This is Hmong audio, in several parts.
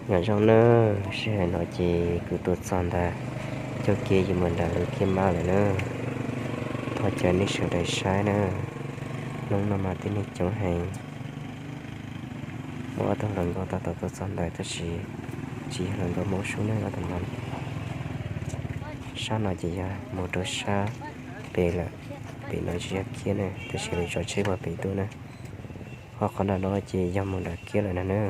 Nyob zoo nawb, sij hawm no ces kuv tuaj txog ntawm cov kiab yuav mus nram lub kiab mab lawm na. Thov caw nej sawv daws saib na. Hnub no mas tib neeg coob heev. Muaj ob tug hluas nkauj tab tom tuaj txog ntawd tab sis tsis yog hluas nkauj Hmoob Suab na, ob tug no. Sab no ces yog mus rau sab pem lawm, pem no tsis yog kiab na, tab sis lawv tso tsheb puag pem tuaj na. Ho qhov nram no ces yog mus nram kiab lawm no na.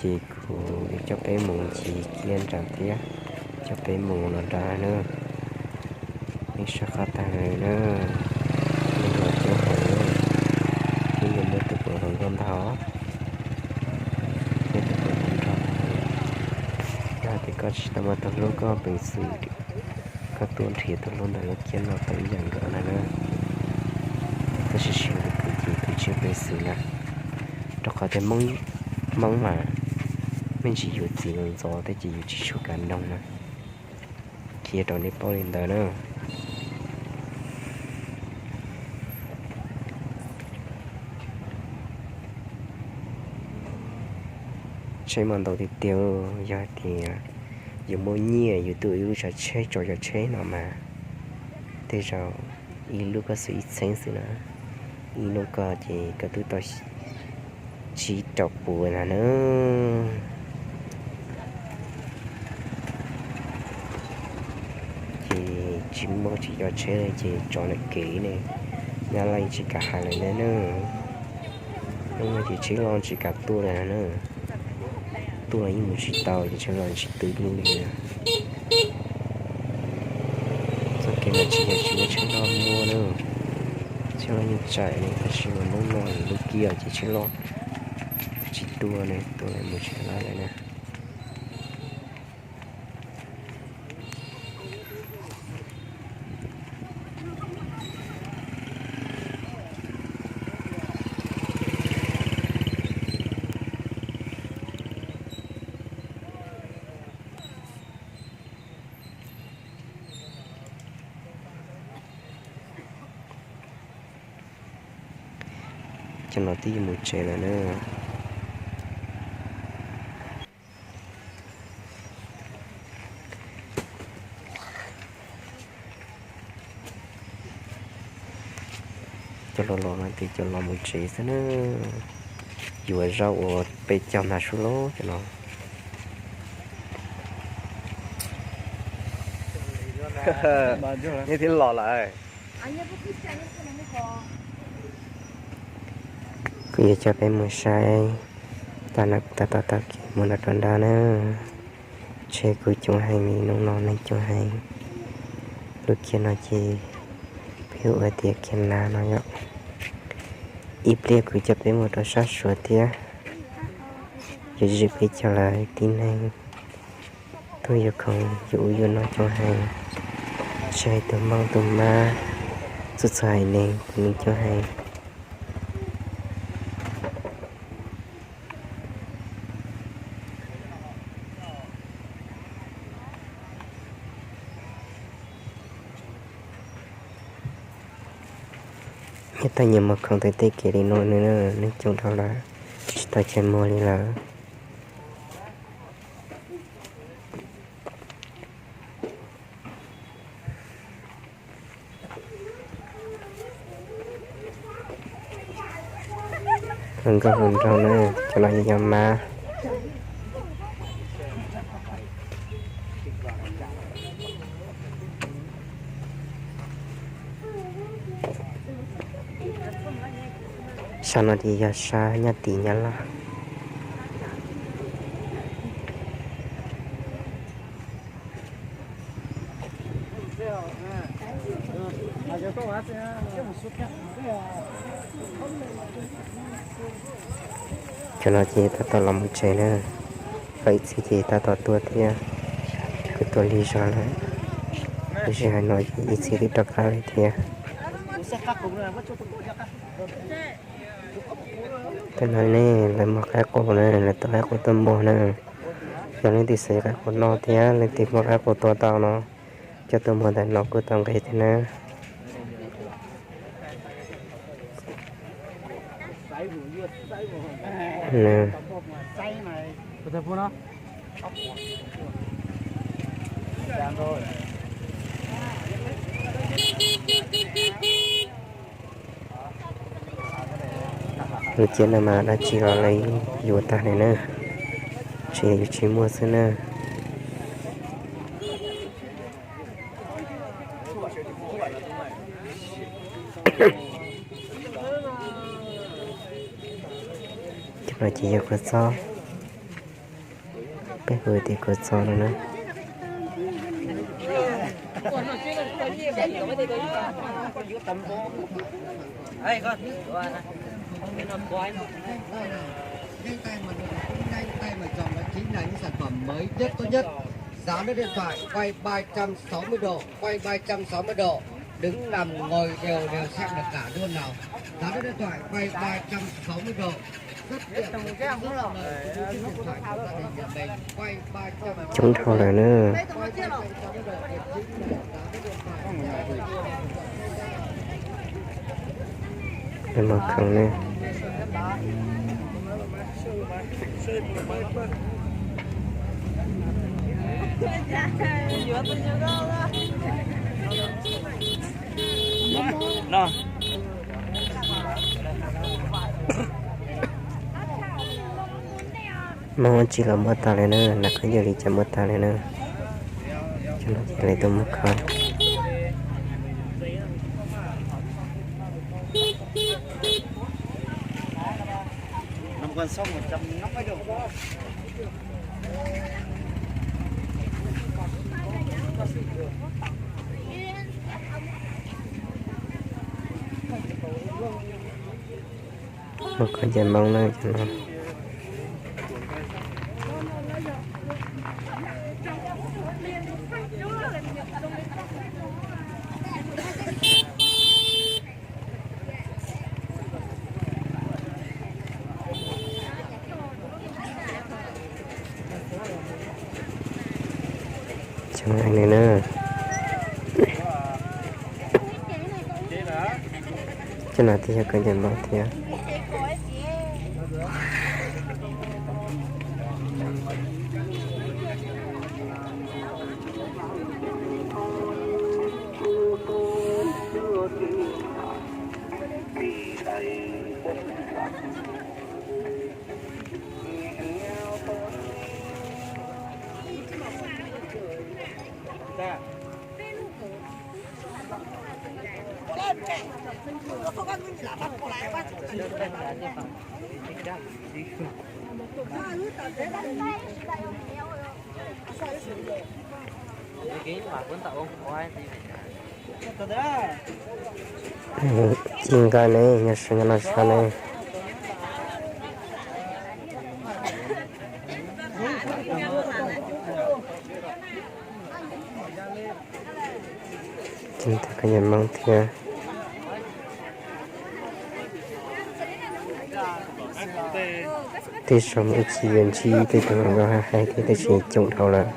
Ces kuv yuav coj peb mus ncig kiab nram thiab, coj peb mus los nram na. Nej saib qab tag na, neeg los coob heev, twb yuav muaj tus puav hluas nkauj ntag, muaj tus puav hluas nraug. Yog hais tias koj tsis tau muaj tus hlub koj peev xwm, koj tuaj nrhiav tus hlub ntawm lub kiab no tau ib yam nkaus na. Tab sis sij hawm kuv ces kuv tsis peev xwm na, rau qhov tias Hmoob mas me ntsis yuav txiv ntxov thiab ces yus tsis tshua kam nug na. Qhia rau nej paub li ntawd na. Tsheb mas ntau tiag tiag, yog hais tias yus muaj nyiaj yus tuaj ib lub tsav tsheb tso cov tsheb no mas tej zaum ib lub koj xwm ib txheeb xwb na, ib hnub koj ces koj twb tau tsib rau puas na na. Ces tsis muaj tsis cov tsheb li ces tso lawm kev ne, nyab laj tsis kam hais lawm ntag na. Hnub no ces tsheb loj tsis kam tuaj li na, tuaj los yeej mus tsis tau ces tsheb loj tsis twv lub li na. Txoj kev no tsis yog tsis muaj tsheb loj muaj na, tsheb loj yeej tsaim ne, tab sis mas hnub no lub kiab ces tsheb loj tsis tuaj ne, tuaj los mus tsis tau lawm na. Cov no twb yuav mus tsev lawm na. Cov los los no ces cov los mus tsev xwb na. Yuav zaub ua peb caug ntag sub lauj cov no. Nej thiaj los lawm. Kuv yuav coj peb mus saib tag no, kuv tab tom taug kev mus nram rau nrad na. Tsheb kuj coob heev li, hnub no neeg coob heev. Lub kiab no ces peb hu ua tias kiab nab no yom. Ib pliag kuv coj peb mus rau sab Suav thiab. Yuav zwm peb cov lawv tib neeg tuaj yuav khoom yuav ub yuav no coob heev. Tsis hais tus Hmoob tus Mab, txhua txhua haiv neeg kuj coob heev. Nyias tau nyias mus khoom tej kev li no, neeg coob dhau lawm, tsis tau chaw mus li lawm. Hluas nkauj hluas nraug na, cov no yog mab. Sab no ces yog sab Nyab Tim Nyab Laj. Cov no ces tab tom los mus tsev na, ho ib txhia ces tab tom tuaj thiab, kuj tuaj lig zog lawm. Lub sij hawm no ib txhia twb rov qab li thiab. Tej no ne, lawv muag qaib qus na, lawv tuav qaib qus tuaj muag na. Yog leej twg xav yuav qaib qus noj thiab leej twg muaj qaib qus tua tau no, coj tuaj muag ntawm no kuj tau nqe thiab na. Lub ciab no mas dab tsi los lawv yuav tag li na, tsis yog yuav tsis muaj xwb na. Cov no ces yog kua txob, peb hu tias kua txob no na. Nhanh tay mà, cũng nhanh tay mà chọn đó chính là những sản phẩm mới nhất, tốt nhất. Giá nước điện thoại quay ba trăm sáu mươi độ, quay ba trăm sáu mươi độ, đứng nằm ngồi đều đều xem được cả luôn nào. Giá nước điện thoại quay ba trăm sáu mươi độ. Coob dhau lawm na. Mus khoom ne. Mob ua tsi los muab tag li na, nas khaub ncaws li cas muab tag li na. Cov no ces lawv tuaj muab kho. Muab kho ncaim Hmoob na cov no. Cov no na, cov no twb yog khaub ncaim Hmoob thiab. Ci nqaij ne, nyob sab nyob no sab ne. Ces tus khaub ncaim Hmoob thiab. Tej zaum mus ib txhis yuav ntsib tej tug hluas nkauj hais hais thiab tab sis coom dhau lawm,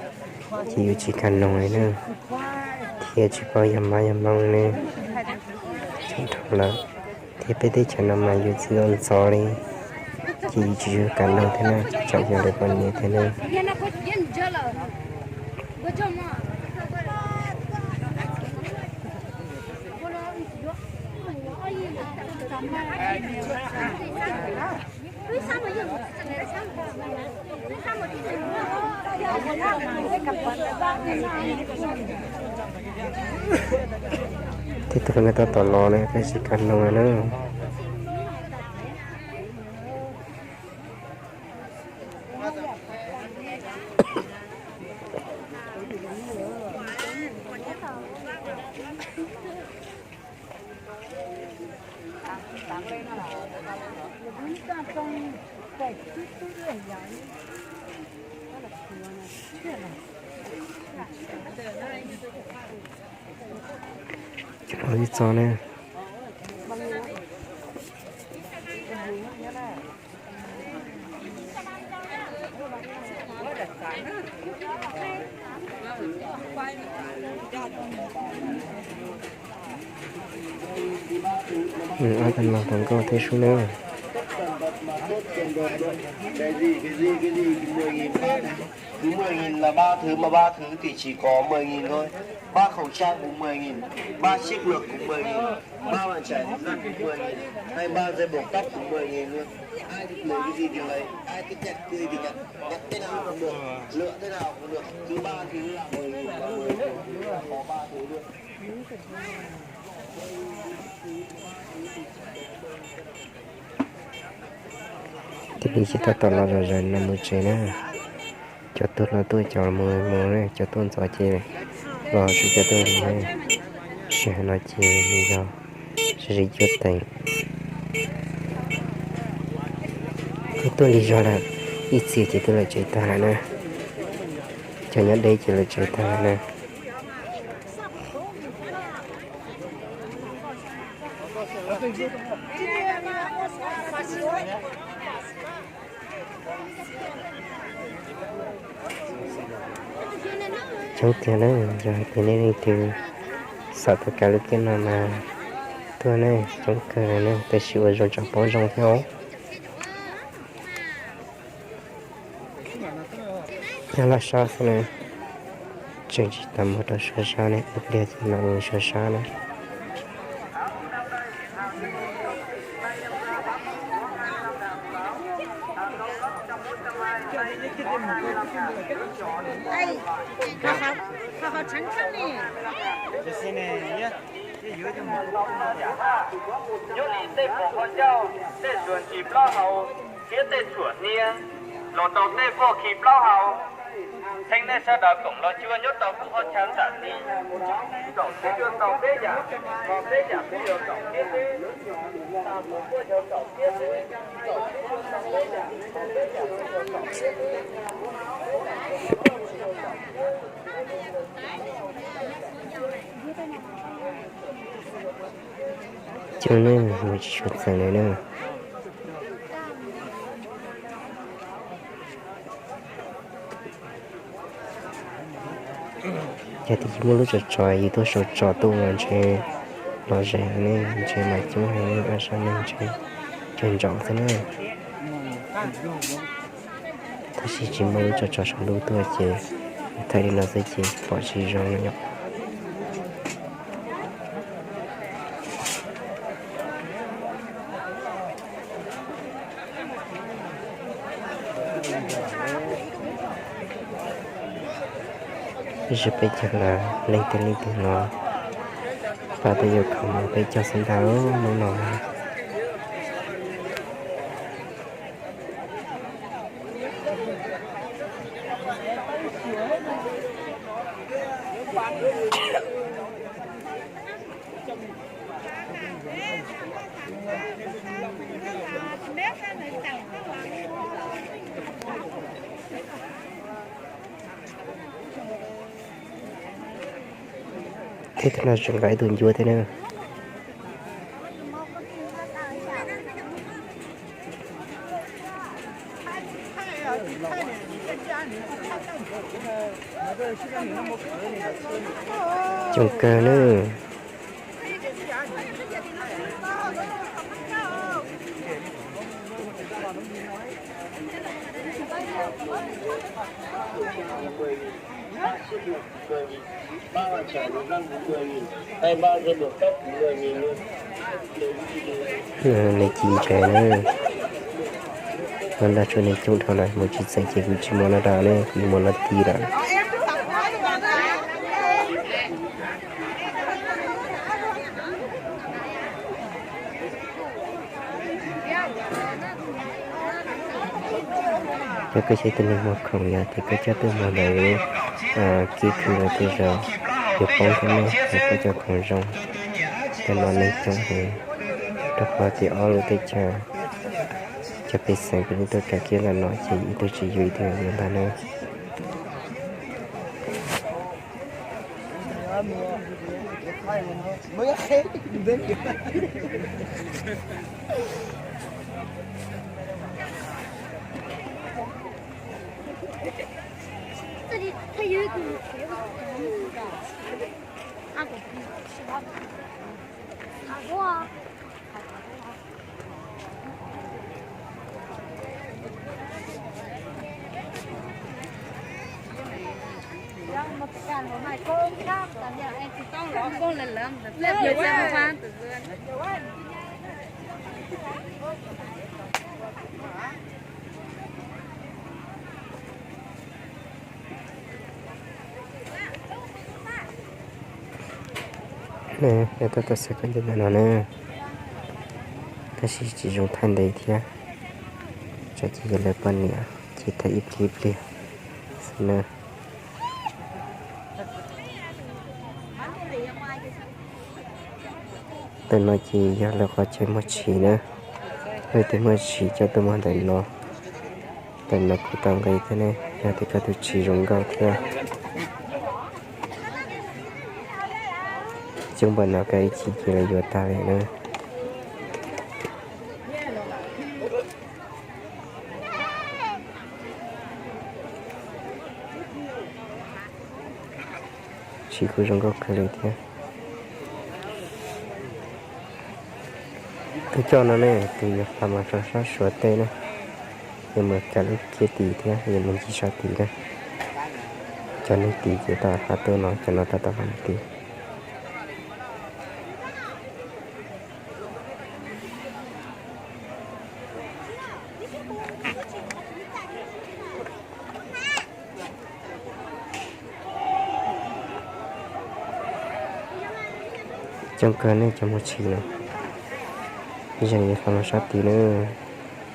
ces yus tsis kam noog li na, thiab tsis paub yog Hmoob yog Hmoob ne, coom dhau lawm. Thiab peb teb chaws no mas yus txiv ntxov li, ces yus tsis kam noog thiab na, tseem yog lawv poj niam thiab na. Tej tug hluas nkauj tab tom los ne, peb tsis kam noog na. Cov no ib txoj ne. Ob tug no hluas nkauj thiab sub na. Cái gì, cái gì, cái gì, mười nghìn bát. Cứ mười nghìn là ba thứ, mà ba thứ thì chỉ có mười nghìn thôi. Bát khẩu trang cũng mười nghìn, bát xích lược cũng mười nghìn, ba bàn chải đánh răng cũng mười nghìn, hay ba dây buộc tóc cũng mười nghìn luôn. Ai thích lấy cái gì thì lấy, ai thích nhặt cái gì thì nhặt, nhặt thế nào cũng được, lựa thế nào cũng được, cứ ba thứ là mười nghìn, là mười nghìn, là có ba thứ luôn. Tus li ces tab tom los zom zaws no mus tsev na. Cov tuaj los tuaj, cov mus mus na, cov tuaj ntxov ces los tsis, cov tuaj lig na. Sij hawm no ces nws yog sib zim cuab teev. Tuaj lig zog lawm, ib txhia ces twb lawv tsev tag lawm na. Cov nyob deb ces lawv tsev tag lawm na. Coob tiag na, yog hais tias nej leej twg xav tau kav lub kiab no mas tuaj ne, coob kawg na, tab sis ua zoo tseem poob zoo thiab os. Nyob laj sab xwb na, tseem tsis tau mus rau suav sab ne, ib pliag ces mam mus suav sab na. Nyob li tej pos ho ncauj, tej suav ntsis plaub hau, thiab tej txhuam hnia, los rau tej voj khi plaub hau. Txheeb nej sawv daws koom los cuag nyob rau kuv qhov chaw tam sim no, tau peb yam, tau peb yam peb yuav tau thiab xwb. Coob ne, mus tsis tshua txeem li na. Yog tias yus muaj lub tsov tso, yus tuaj sau tso tuaj los ntshe los ze heev ne, ntshe mas coob heev, a sab neeg ntshe coob ntsoov xwb na. Tab sis tsis muaj lub tsov tso saum ntuj tuaj ces thaij li no xwb ces pom tsis zoo no yom. Ib sij peb caug lawm, leej twg leej twg los pab peb yuav khoom mus peb caug xwb ntag hnub no. Thiab tus no tseem nqa ib tug ncuav thiab na. Coob kawg na. Nws ci ntses na. Noj dag tshuav neeg coob dhau lawm, mus tsis txeem ces kuv tsis muaj noj dag ne, kuv yuav mus noj ti lawm. Yog koj yog ib tug neeg muag khoom, yog tias koj coj tuaj muag ntawm kev khwv los tej zaum yuav poob thiab ne, yog koj cov khoom zoo. Tej no neeg coob heev, rau qhov tias ob lub teb chaws, cov pej xeem peb yeej tuaj kav kiab ntawm no ces ib tug tsis yuav ib tug yuav ntag ne. Peb tuaj tau xav koj ntawm no na, tab sis tsis zoo thaij ntev thiab, tsam ces yog lawv poj niam ces thaij ib pliag ib pliag xwb na. Ntawm no ces yog lawv qhov chaw muag tshis na, lawv twb muag tshis coj tuaj muag ntawm no. Ntawm no kuj tau nqi thiab ne, yog tias koj tus tshis zoo nkauj thiab. Coob npaum no koj ib chim ces lawv yuav tag li na. Tshis kuj zoo nkauj kawg li thiab. Tus coj no ne, tus yuav pab mas rau sab Suav teb na, yuav mus kav lub kiab tid thiab yuav mus ncig sab tid na. Cov neeg tid ces tau hla tuaj no, cov no tau tau hla mus tid. Coob kawg nej cov muag tshis no, ib zaug yuav hla mus sab tid na.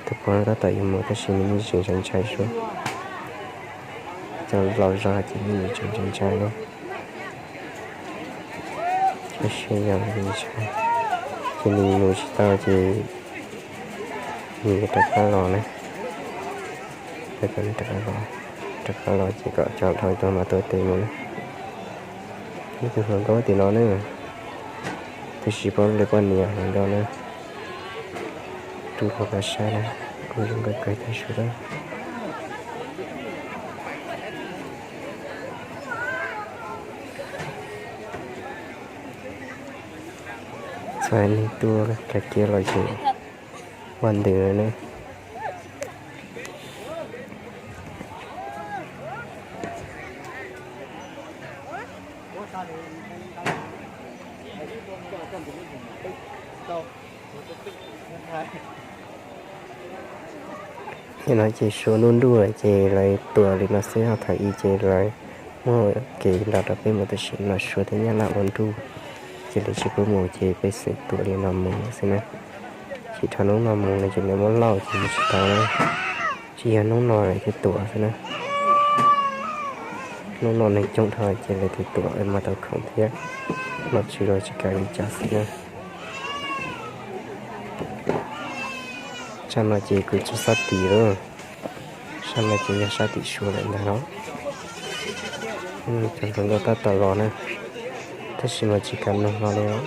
Tus poj no tab tom yuav mus tab sis nws yeej tseem ntshai ntshai suab. Cov laus zog ces yeej tseem ntshai ntshai na. Tab sis yog ntshai, ces nws mus tsis tau ces nws yuav rov qab los na. Rov qab los, rov qab los ces kom cov dhau tuaj mas tuaj tes mus na. Ib tug hluas nkauj tim no na, tab sis paub lawv poj niam hluas nkauj na. Rub rau koj saib na, kuj zoo nkauj kawg thiab sub. Txhua neeg tuaj kav kiab los ces ua ntws na. Nim no ces suav nruj nruj lawm ces lawv tuam li no xwb, ho thaum ub ces lawv muaj kev nrog rau peb mus tam sim no suav thiab nyab laj ua nruj, ces lawv tsis pub mus ces peb xeem tuam li no mus xwb na. Ces dhau hnub no mus no ces lawv muab lauj ces mus tsis tau na. Tsis yog hnub no lawv thiaj tuam xwb na. Hnub no neeg coob dhau ces lawv thiaj tuam mas tau khoom thiab, los tsis los tsis kav li cas xwb na. Sab no ces kuj tsis sab tim lawm, sab no ces yog sab tim suav lawm ntag los. Cov hluas nkauj tab tom los na, tab sis mas tsis kam nug hlo li os.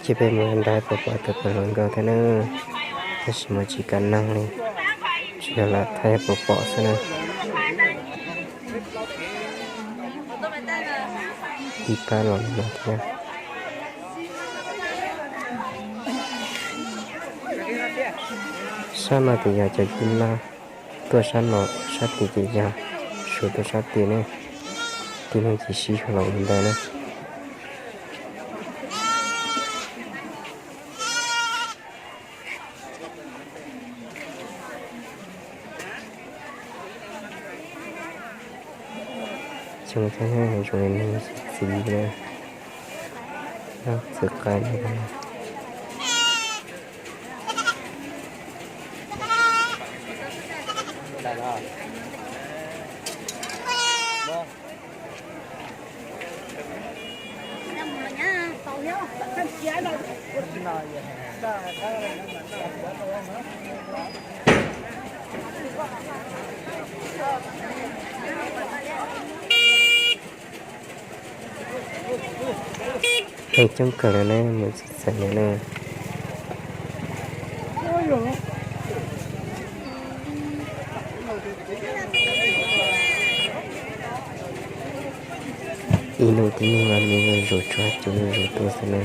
Ces peb mus nrog pom pom tus hluas nkauj thiab na, tab sis mas tsis kam nug li, tsuas yog lam thaij pom pom xwb na. Ib pab los li no thiab. Sab no ces yog cov yij nab, tuaj sab no, sab tid ces yog suav tuaj sab tid ne, tib neeg ces sib haum los ua ntawd na. Xyoo thiab zoo li neeg txiv na, txiv qaib no. Neeg coob kawg li ne, mus txog txog no na. Ib hnub tib neeg los nws zuj zus tsuag, tib neeg zuj zus tuaj xwb na.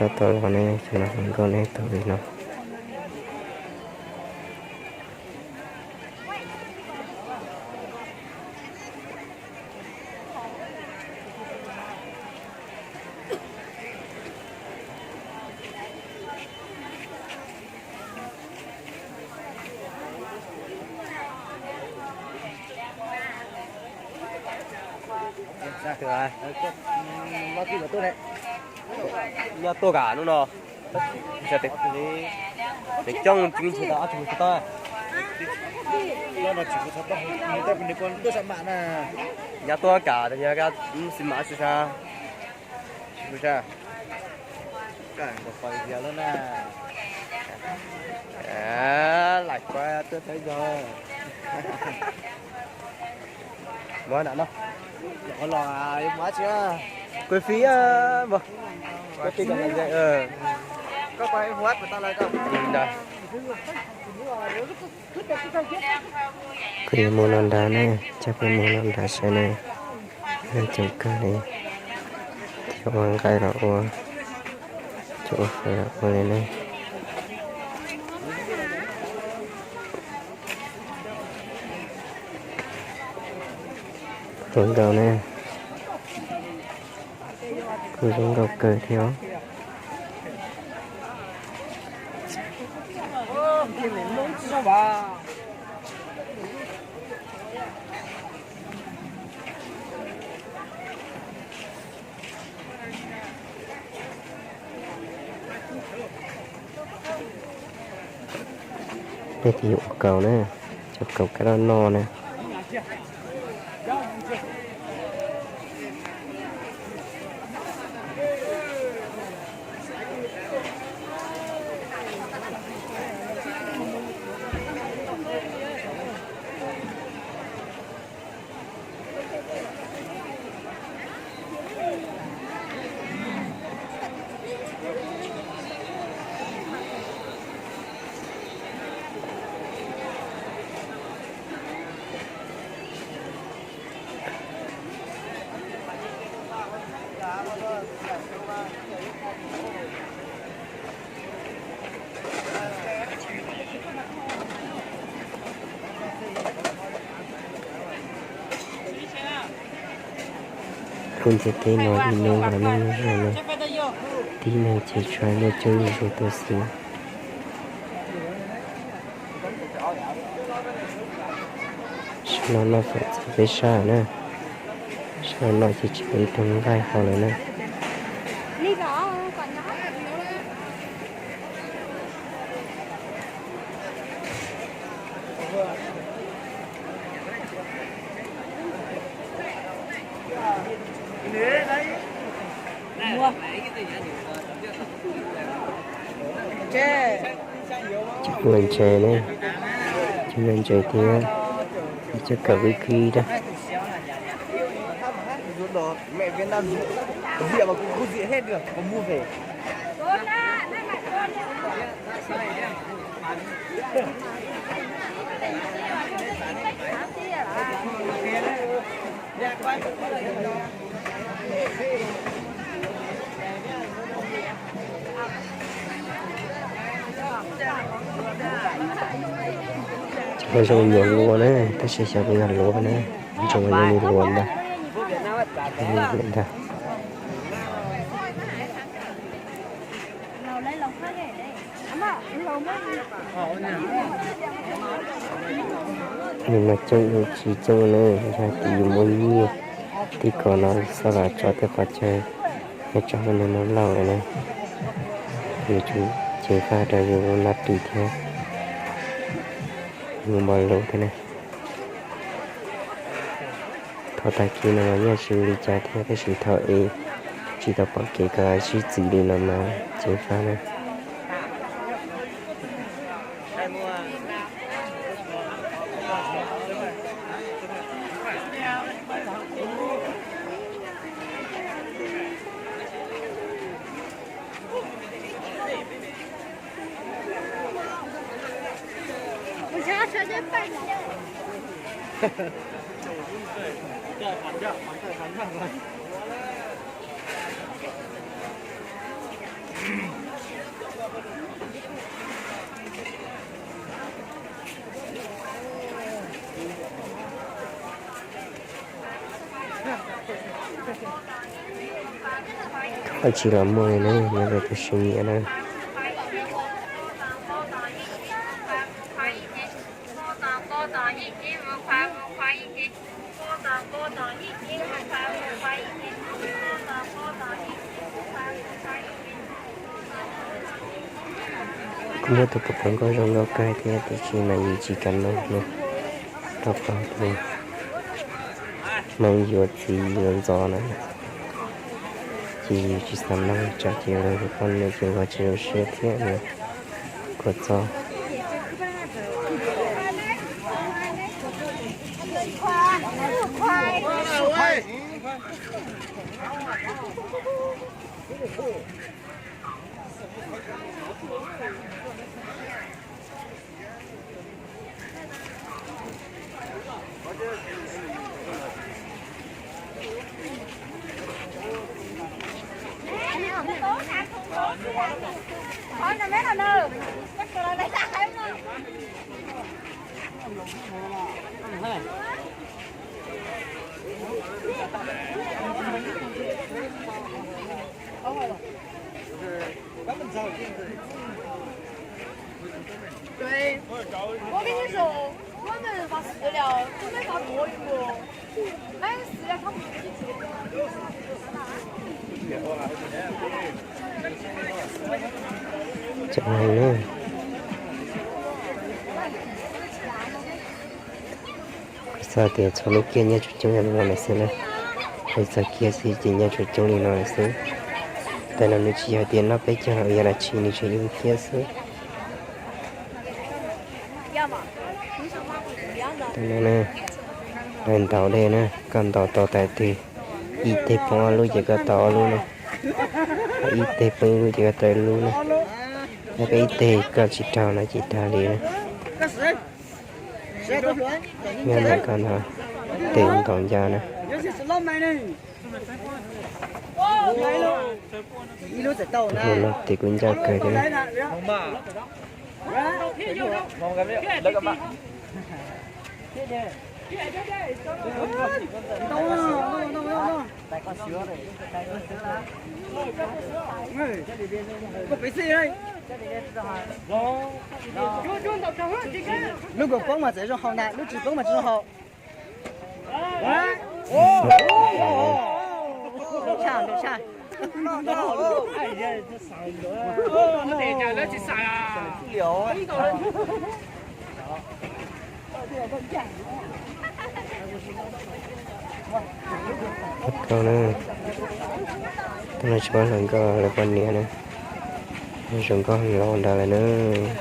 Tab tom los ne, cov no hluas nkauj ne tau li no. Nyob tuaj kam hnub no. Coob tsis tau ob tug tsis tau. Nyob tuaj kam tab sis mas xi mas tsis sab. Laim kuaj tuaj tau yog. Muab na no. Kuj fi mas. Kuv yuav mus no nrad ne, coj peb mus no nrad saib ne. Coob kawg li, thiab ua nqaij los ua, coj ua fawm los ua li ne. Hluas nkauj ne, kuj zoo nkauj kawg thiab. Peb twb yuav ua kaus na, cov kaus kab roj noj na. Lub ntiaj teb no ib leeg los neej neeg zoo ne, tib neeg ces tsuas yog coob zuj zus tuaj xwb. Sab no noj fawm txog peb sab na, sab no noj ces tsis muaj ib tug nqaij hau lawm na. Cov ntses ne, cov ntses thiab, cov kawm vib khib thiab. Cov no zoo li nyuam luav na, tab sis xyov puas yog luav na, zoo li luav ntag. Ntag. Nim no coob tsis coob na, yog hais tias yus muaj nyiaj tib ko no xav los tso tej qhov chaw, yog tso hauv nws no lauj lawm na, yuav tsum ceev faj rau yus lub nab ris thiab yus npau lus thiab na. Thaum tag kis no los yeej tsis ua li cas thiab, tab sis thaum es tsis tau pom kev kom sib txwv li no mas ceev faj na. Koj tsis los muaj li na, nyob rau tus seev nyiam na. Kuv muab tus pov koob nkauj zoo nkauj kawg thiab tiam sis mas yus tsis kam noj no, rau qhov tias Hmoob yuav txiv yuav ntxov na, ces yus tsis xav noj tsam ces luag poj niam ces luag tsis zoo siab thiab na. Kua txob. Cov no na, xav tias txhua lub kiab nyob tsum coob li no lawm xwb na. Hais txog kiab xwb ces nyob tsum coob li no lawm xwb. Tais no nws tsis yog tias noj peb caug los yog dab tsi, nws tsuas yog kiab xwb. Tais no na, lawv ntaus dej na, koj ntaus tau tais twg, ib teg poob ob lub ces koj tau ob lub na, ib teg poob ib lub ces koj tau ib lub na. Yog koj ib teg koj tsis raug no ces raug li na. Nyob ntawm koj no, tes ntaus ncaj na. Tus hluas no tes kuj ncaj kawg thiab. Lub nkaus poob mas txawm zoo haus ntag, lub tsis poob mas tsis zoo haus. Tau na, tau no tsis paub hluas nkauj lawv poj niam na, zoo nkauj heev los ua nrad lawm na.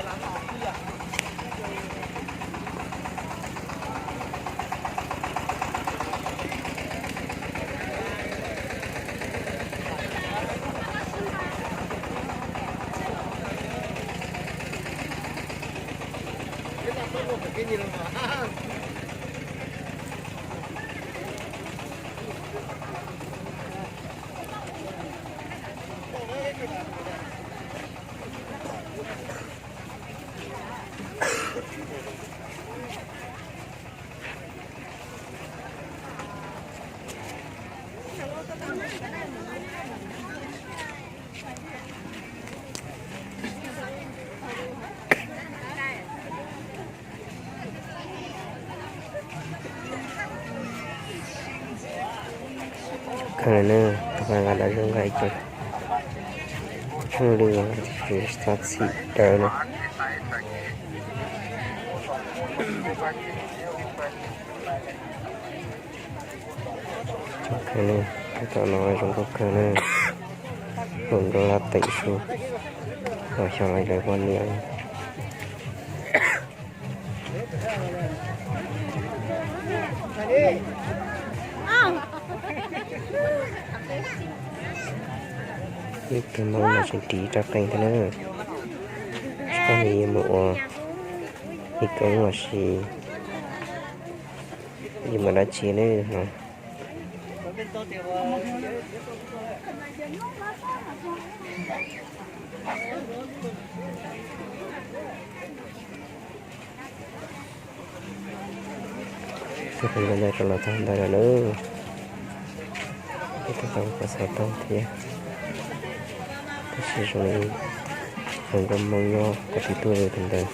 Kawg na, tus nqa nqa dab zoo nqa ib co tshuaj lwj txhob txhim dawb na. Kawg na, tus tom no zoo nkauj kawg na, hluas nkauj lab teem su, los xyov lawv poj niam. Ib tug Hmoob no tseem ris rab qeej thiab na, tsis paub nws yuav mus ua Ib koob los sis yus mus dab tsi ne no. Tus ntawd rau los txog ntawd lawm na. Ib tug tau kuv xav tau thiab, tab sis zoo li hluas nkauj Hmoob nyob kuv tsis tuaj li tus ntawd.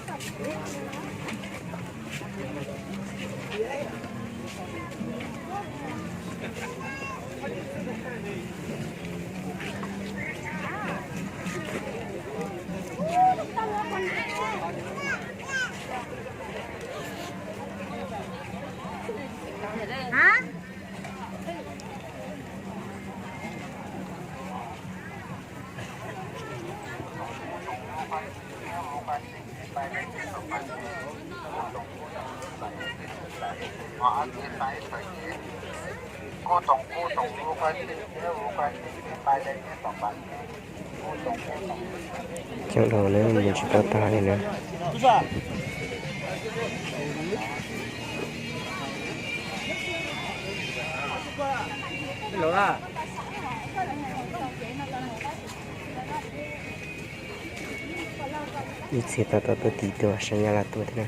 Cov laus na mus tsis tau tag li na. Ib txhia tau tau tuaj tim tuaj saib nyab laj tuaj thiab na.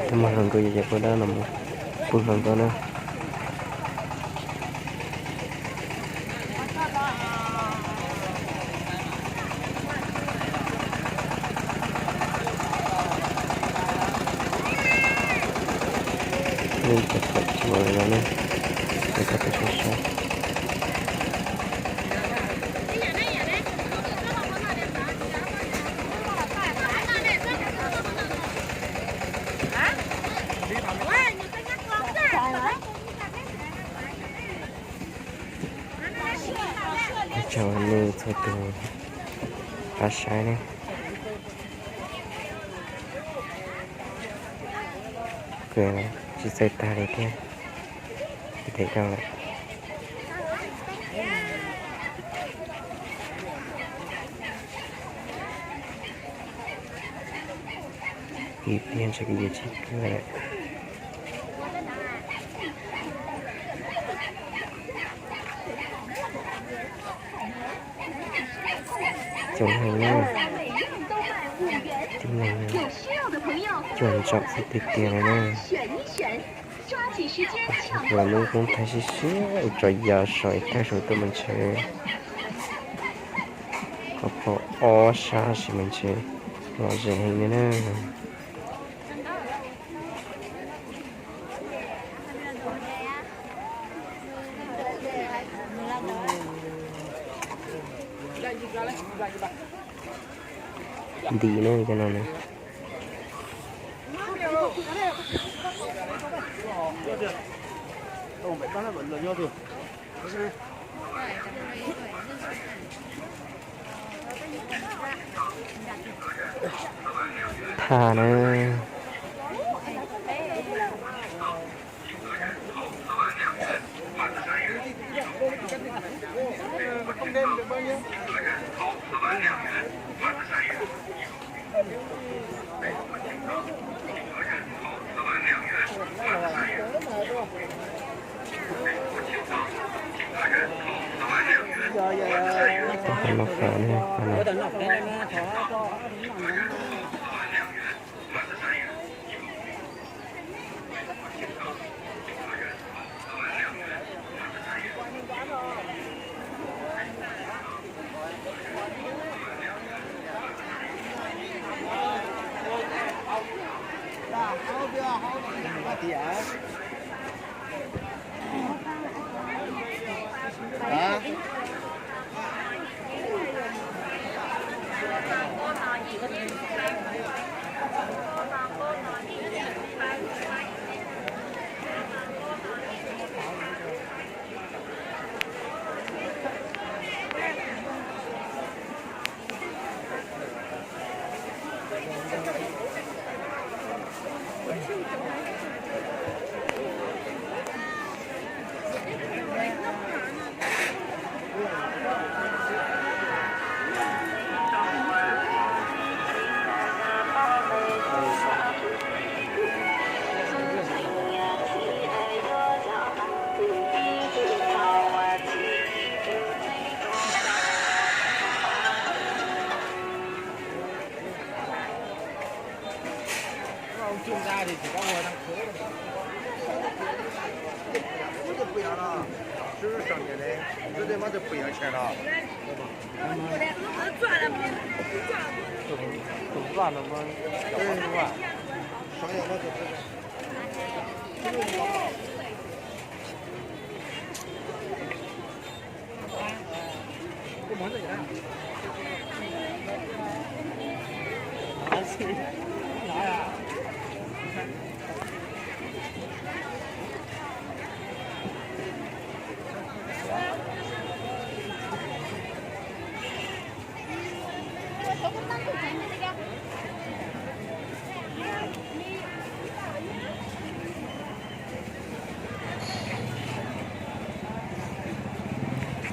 Twb muaj hluas nkauj yog cov poj dab no mus pw hluas nkauj na. Cov phom cua no ne, cov peb saib saib. Ua tsaug nej txhua tus pab saib ne. Kawg tsis txawj tag li thiab, tsis them rau lawm. Ib pliag ntshe kuv yuav tsis kawg lawm. Coob heev na. Tib neeg cuaj ntsaum xwb tiag tiag li na. Los lub koob thaij siab siab ua tso ya saum ib thaj saum tuaj mas ntshe qhov phom ob sab tab sis mas ntshe lom zem heev li na. Ntim ne cov no na. Tha na.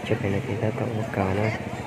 Tsob pem no ces tab tom ua kaus na.